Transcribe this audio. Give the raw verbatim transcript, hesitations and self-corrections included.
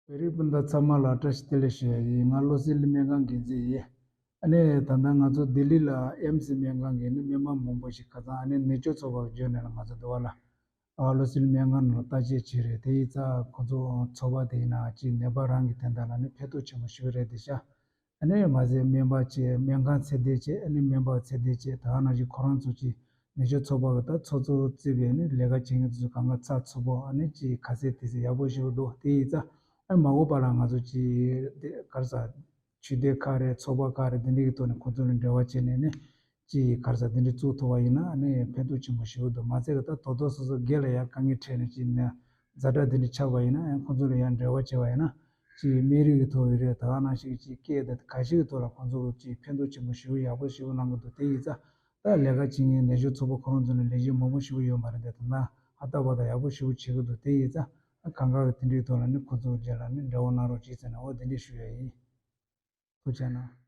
བོད་རིགས་སྤུན་ཟླ་ཚང་མ་ལ་བཀྲ་ཤིས་བདེ་ལེགས་ཞུ་ཡ་ཡིན། ང་བློ་གསལ་སྨན་ཁང་འགན་འཛིན་ཡིན། ཨ་ནི་ད་ལྟ་ང་ཚོ་ལྡི་ལི་ལ་ཨེམ་སི་སྨན་ཁང་གི་ནི་སྨན་པ་མང་པོ་ཞིག་ཁ་སང་ཨ་ནི་ནད་བཅོས་ཚོགས་པ་བརྒྱུད་ནས་ལ་ང་ཚོ་འདི་བ་ལ་ཨ་བློ་གསལ་སྨན་ཁང་ནང་ལ་བརྟག་དཔྱད་བྱས་རེད། དེ་ཡིན་ཙང་ཁོང་ཚོ་ཚོགས་པ་དེ་ཡིན་ན་ཅིག་ནད་པ་རང་གི་དོན་དག་ལ་ནི་ཕན་ཐོགས་ཆེན་པོ་ཞིག་རེད་དེ་ཤག་ཨ་ནི་མ་ཟད་སྨན་པ་བཅས་སྨན་ཁང་ཚད་ལྡན་བཅས་ཨ་ནི་སྨན་པ་ཚད་ལྡན་བཅས་ད་ག་ནང་བཞིན་ཁོ་རང་ཚོ་ཅིག་ནད་བཅོས་ཚོགས་པ་གི་ད་ཚོགས་གཙོ་བརྩིས་པའི་ནི་ལས་ཀ་བྱེད་མཁན་ཚོ་གང་ག་ཚགས་ཚུད་པོ་ཨ་ནི་ཅིག་ཁ་གསལ་དེ་ཚོ་ཡག་པོ་ཞིག་འདུག་དེ་ཡིན་ཙང་ཨ་མ་འོངས་པ་ལ་ང་ཚོ་ཅིག་དེ་ག་རེ་ཟ་ཆོས་སྡེ་ཁག་རེད། ཚོགས་པ་ཁག་རེད། དེ་འདྲའི་གི་ཐོག་ནས་ཁོང་ཚོ་ནས་འབྲེལ་བ་བྱས་ནས་ནི་ཅིག་ག་རེ་ཟ་དེ་འདྲའི་བཙུགས་ཐུབ་པ་ཡིན་ན་ཨ་ནི་ཕན་ཐོགས་ཆེན་པོ་ཞིག་འདུག་མ་ཚད་གི་ད་དོ་དོ་སོ་སོ་སྒེར་ལ་ཡང་དཀའ་ངལ་འཕྲད་ནས་ཅིག་ནས་ཛ་དྲག་དེ་འདྲ་ཆགས་པ་ཡིན་ན་ཡང་ཁོང་ཚོ་ལ་ཡང་འབྲེལ་བ་བྱས་པ་ཡིན་ན་ཅིག་སྨན་རིགས་ཀྱི་ཐོག་ཡོད་རེད། ད་ག་ནང་བཞིན་ཅིག་སྐད་དེ་ག་ཞིག་གི་ཐོག་ལ་ཁོང་ཚོ་ཅིག་ཕན་ཐོགས་ཆེན་པོ་ཞིག་ཡག་པོ་ཞིག་གནང་གི་འདུག་དེ་ཡིན་ཙང་ད་ལས་ཀ་བྱེད་མཁན་ནད་གཞི་ཚོགས་པ་ཁོ་རང་ཚོ་ནས་ལས་གཞི་མང་པོ་ཞིག་ཡོད་མ་རེད་དེ། ད་ལྟ་ཧ་ཏག་པ་དང་ཡག་པོ་ཞིག་བྱེད་ཀྱི་འདུག་དེ་ཡིན་ཙང་གང་ག་གི་དེ་འདྲའི་ཐོག་ལ་ནི་ཁོང་ཚོ་རྗེས་ལ་ནི་འབྲེལ་བ་གནང་རོགས་གྱིས་ཟེར་ནས་འོ་དེ་འདྲས་ཞུ་ཡ་ཡིན། ཐུགས་རྗེ་གནང་།